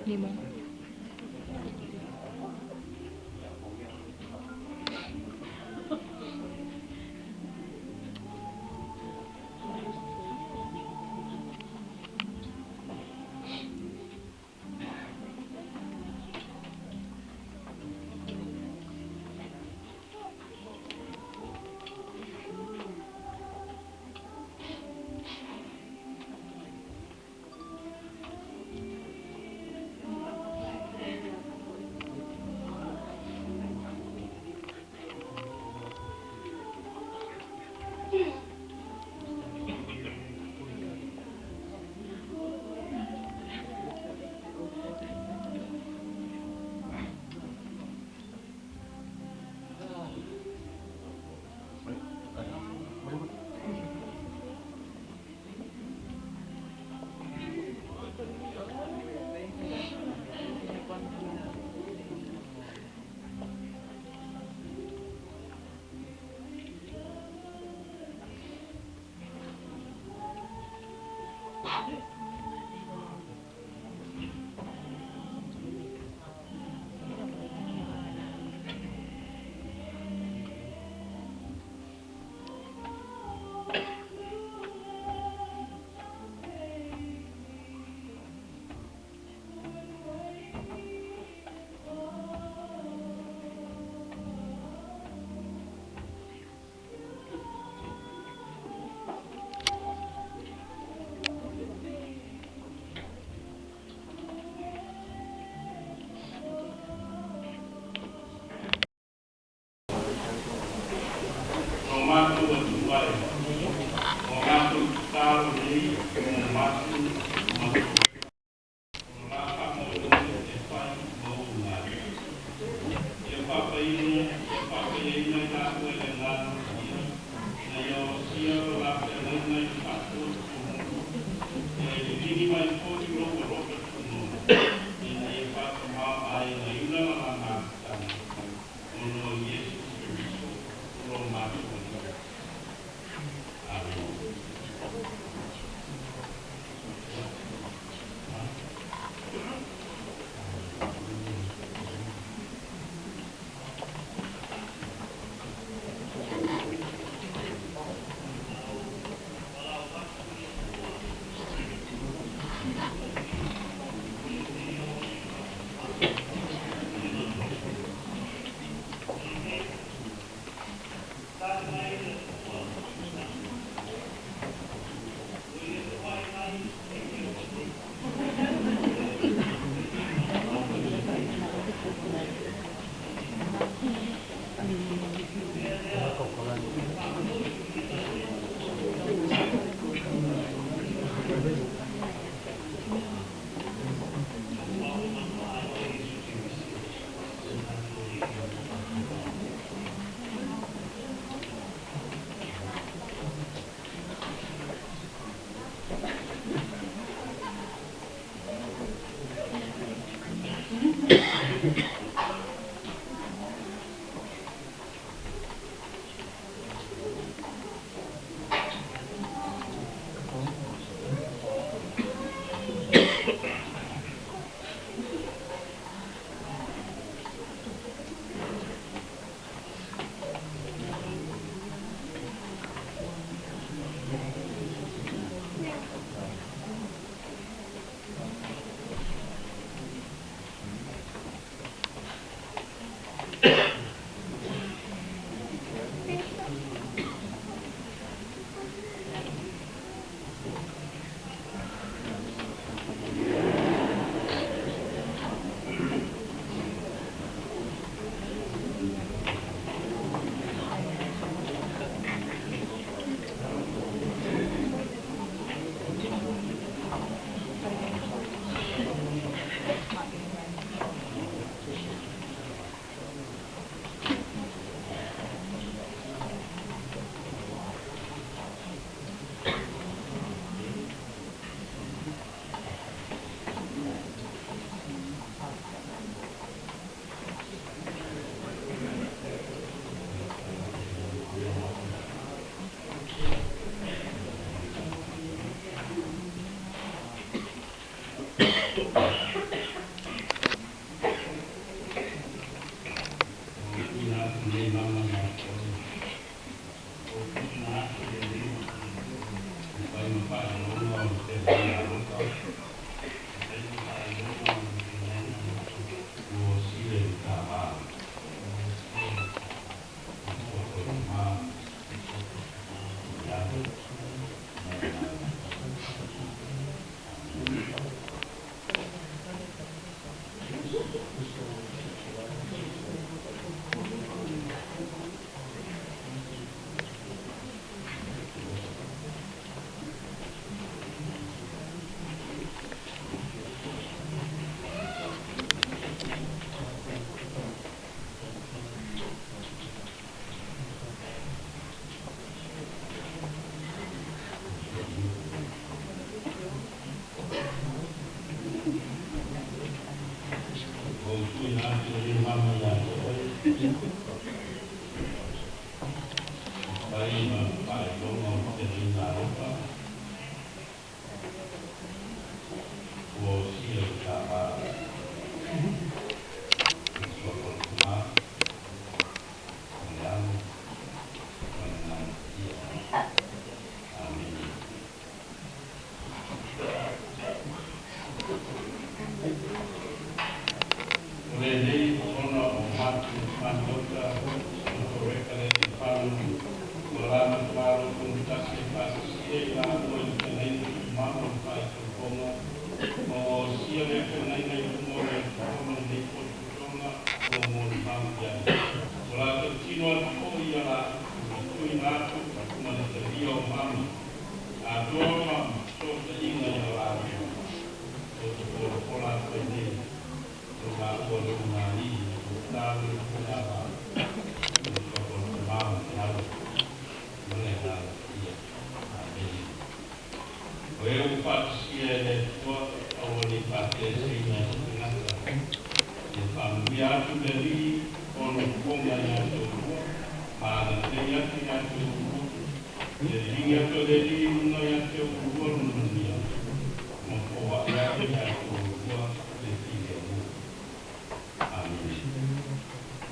Nemo. No matou atu ai. O matou tatalo nei mo matou ma o la faamoemoe e fai ma ou galu. Ia faapaia i latou e le Agaga Paia, ina ia osia lo la feagaiga i le faatuatuaina, ia e liligi mai foi lou alofa tunoa, ina ia faatamaoaigaina lana mafutaga, ona o Iesu Keriso o lo matou Alii. Amene. tuuina atu e le mama ia te oe, e fai ma faailoga o le feagaiga alofa ua osia i le ta va. I le suafa o le Tama, ma le Alo, ma le Agaga Paia. Amene. O lenei ona o Martin Maniota ma Toreka Lealiifano ua latou malo tumotasi e faatasia i laua i le feagaiga tumau o le faaipoipoga, ma ua osia lea feagaiga i luma o le Atua ma lenei potopotoga ua molimau i ai. Ua latou tino atu foi ia le tuuina atu ma le talia o mami atoa ma fesootaiga ia laua. Ou te polapola atu ai nei lo laua lumanai ma tatalo i le faiga i le suafa o le Tama ma le Alo ma le Agaga Paia. Amene. O e ua faatasia e le Atua, aua ne i faateeseina e se tagata. Ia faamanuia atu le Alii ona fofoga ia te oulua, ma agalelei atu ia te oulua. Ia liligi atu e le Alii i luga ia te oulua lona manuia, ma foai atu ia te oulua le filemu. Amene.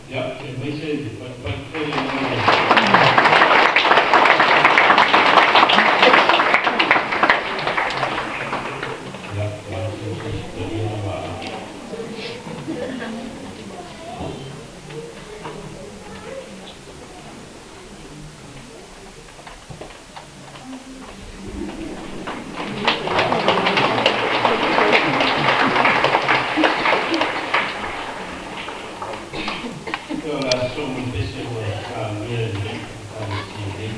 Ia, e aemaise le fatufatu tele mo le Ia, matou te talia le vaa. Ia, o le a sosoo ma le pese ua saunia e le Ekalesia nei.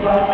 Go, Lucy!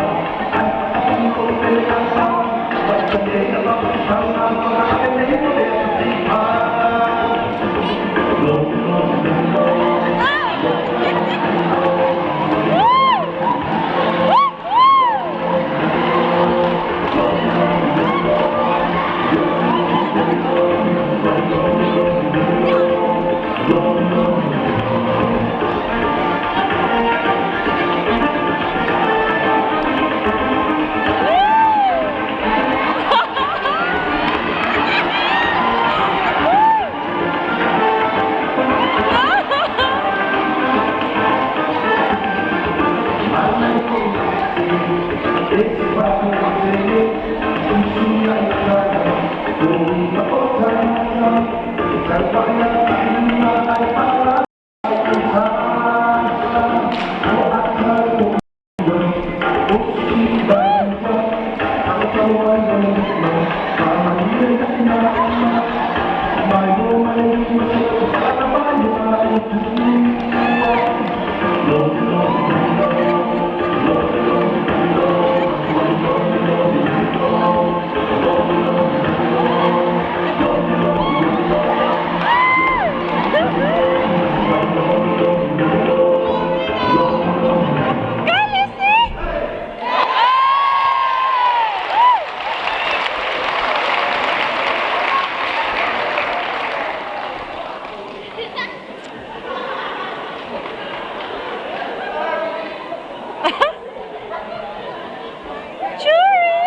Jury!